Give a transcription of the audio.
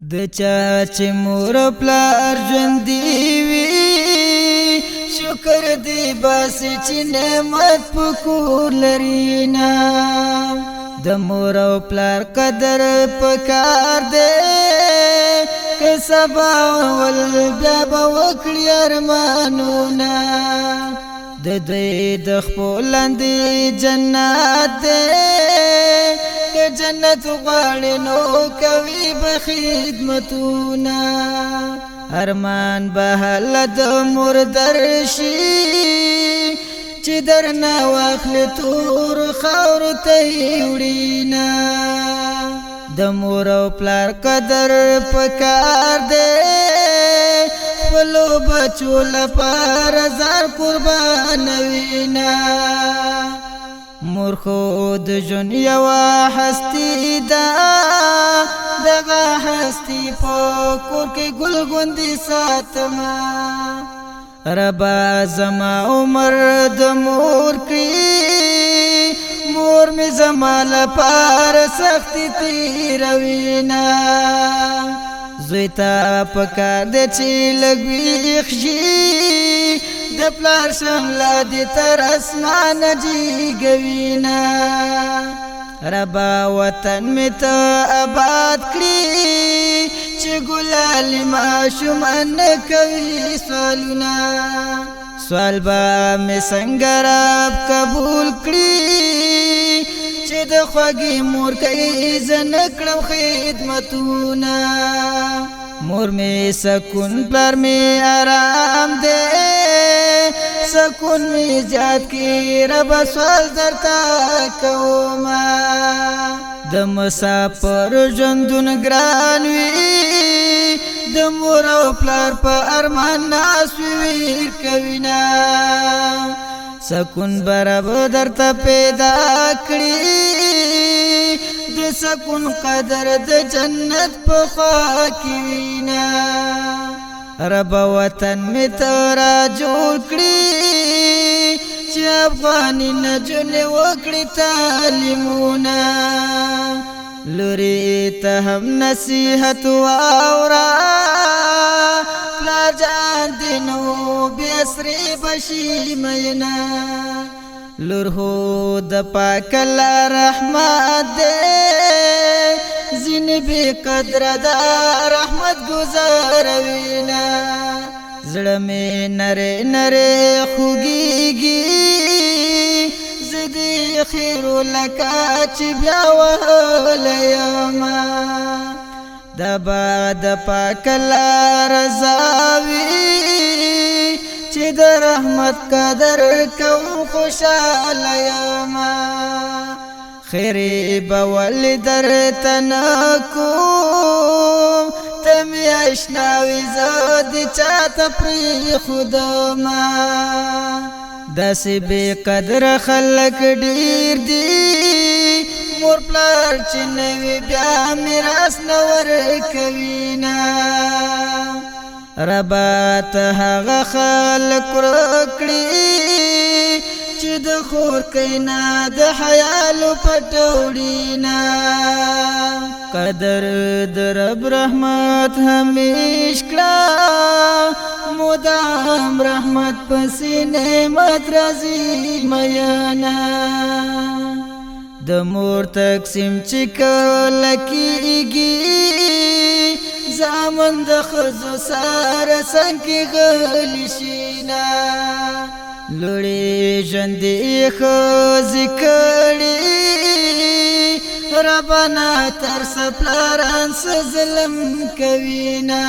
د چا چې مور پلار ژوندي وي، شکر دی بس چې نعمت پکور لري. د مور او پلار قدر پکار دی، که سبا ول بیا به وکړي ارمانونه. د دوی د خپل لاندې جنت دی، که جنت غواړي نو کوي به خدمتونه. ارمان به هله د مور درشي چې درنه واخلي تور خاورو ته یې وړینه. د مور او پلار قدر پکار دی، خپلو بچو لپاره ځان قربانوینه. مور خو د ژوند یوه هستي ده، دغه هستي په کور کې ګل ګوندې ساتمه. ربا زما عمر د مور کړي، مور مې زما لپاره سختي تېروینه. زوی ته پکار دی چې لږ ویښ شي، د پلار شمله دې تر اسمانه جیګوینه. ربا وطن مې ته آباد کړي چې ګلالي ماشومان نه کوي سوالونه. سوال به مې څنګه رب قبول کړي چې د خوږې مور کوي زه نه کړم خدمتونه. مور مې سکون، پلار مې آرام دی، سکون مې زیات کړي ربه سوال درته کومه. د مسافر ژوندون ګران وي، د مور او پلار په ارمان ناست وي ویر کوینه. سکون به رب درته پیدا کړي، د سکون قدر د جنت په خوا کې وینه. رب وطن مې ته را جوړ کړي چې افغاني نجونې وکړي تعلیمونه. لوري ته هم نصیحت واوره، پلار جان دې نو بې سرې به شي میینه. لور هو د پاک الله رحمت دی، ځینې بې قدره دا رحمت ګزاروینه. زړه مې نری نری خوږېږي، زه دې خیرو لکه چې بیا وهلی یمه. دا به د پاک الله رضا وي چې د رحمت قدر کوم خوشحاله یمه. خیرې به ولې درته نه کوم، ته مې اشنا وې زه دې چاته پرېښودمه. داسې بې قدره خلک ډېر دي، مور پلار چې نه وي بیا میراث نه ورکوینه. ربا ته هغه خلک ورکړي چې د خور کینا د حیالو پټوړینا. قدر د رب رحمت همیش کړه، مدام رحمت پسې نعمت راځي میانا. د مور تقسیم چې کله کېږي، زامن د ښځو سره څنګ کې غلي شینه. لوړې ژوندې ښځې کړي، ربنا تر څه پلاران څه ظلم کوینه.